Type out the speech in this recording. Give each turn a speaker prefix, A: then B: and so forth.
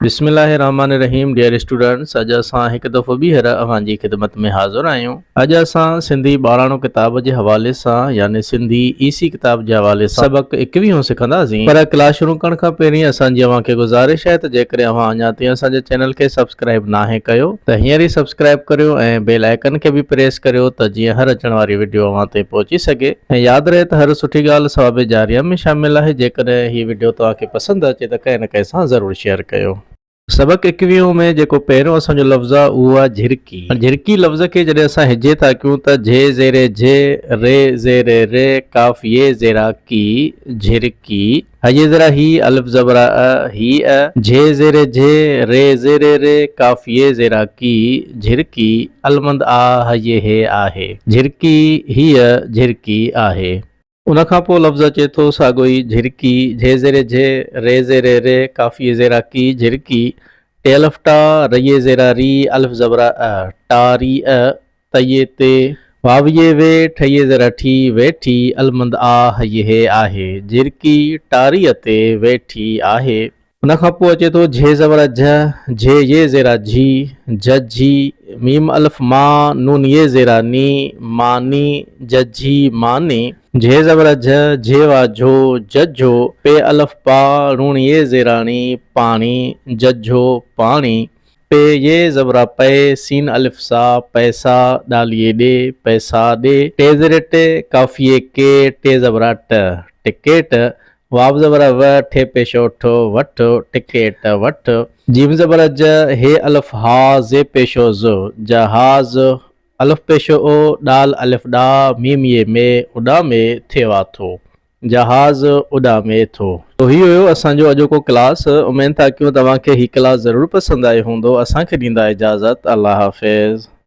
A: بسم الله الرحمٰن الرحيم ڊيئر اسٽوڊنٽس اڄ اسان هڪ دفعو ٻيهر اوهان جي خدمت ۾ حاضر آهيون اڄ اسان سنڌي ٻاراڻو ڪتاب جي حوالي سان يعني سنڌي اي سي ڪتاب جي حوالي سان سبق ايڪويهون سکنداسين پر ڪلاس شروع ڪرڻ کان پهرين اسان جي اوهان کي گذارش آهي ته جيڪڏهن اوهان اڃا تائين اسان جي چينل کي سبسڪرائيب ناهي ڪيو ته هينئر ئي سبسڪرائيب ڪريو ۽ بيل آئيڪن کي به پريس ڪريو ته جيئن هر اچڻ واري وڊيو اوهان تائين پهچي سگهي ۽ ياد رهي ته هر سٺي ڳالهه ثواب جاريه ۾ شامل آهي جيڪڏهن هي وڊيو توهان کي پسند اچي ته ڪنهن نه ڪنهن سان ضرور شيئر ڪيو. سبق ايڪويهون ۾ جيڪو پهريون اسان جو لفظ آهي اهو آهي جهرڪي. هاڻي جهرڪي لفظ کي جڏهن اسان هجي ٿا ڪيون ته جهي زير جهه، ري زير ري، قاف يي زيرا ڪي، جهرڪي. هه يي زيرا هي، الف زبرا ا، هي ا، جهي زير جهه، ري زير ري، قاف يي زيرا ڪي، جهرڪي، المند آ، هه يي هي آهي. جهرڪي، هيء جهرڪي آهي. ان کان پوء لفظ اچي ٿو ساڳيو ئي جهرڪي، جهي زير جهه، ري زير ري، قاف يي زيرا ڪي، جهرڪي، ٽي الف ٽا، ر يي زيرا ري، الف زبرا ا، ٽا ري ا، ت يي تي، واو يي وي، ٺ يي زيرا ٺي، ويٺي، المند آ، ه يي هي آهي. جهرڪي، ٽاريء تي ويٺي آهي. ان کان پوء اچي ٿو جهي زبر جهه، جهي يي زيرا جهي، جه جهي، ميم الف ما، نون يي زيرا ني، ماني، جه جهي، ماني، جهي زبر جهه، جهي وا جهو، جهجهو، پي الف پا، نون يي زيرا ڻي، پاڻي، جهجهو، پاڻي، پي يي زبرا پئي، سين الف سا، پئسا، ڏال يي ڏي، پئسا ڏي، ٽي زير ٽي، ڪاف يي ڪي، ٽي زبرا ٽ، ٽڪيٽ، واو زبر و، ٺ پيش اٺ، وٺ، ٽڪيٽ، وٺ. جيم زبر ج، هي الف ها، زي پيش ز، جهاز، الف پيش او، ڏال الف ڏا، ميم يي مي، اڏامي، ٿيوا ٿو. جهاز اڏامي ٿو. تو هي هيو اسان جو اڄوڪو ڪلاس. اميد ٿا ڪيون توهان کي هي ڪلاس ضرور پسند آيو هوندو. اسان کي ڏيندا اجازت. الله حافظ.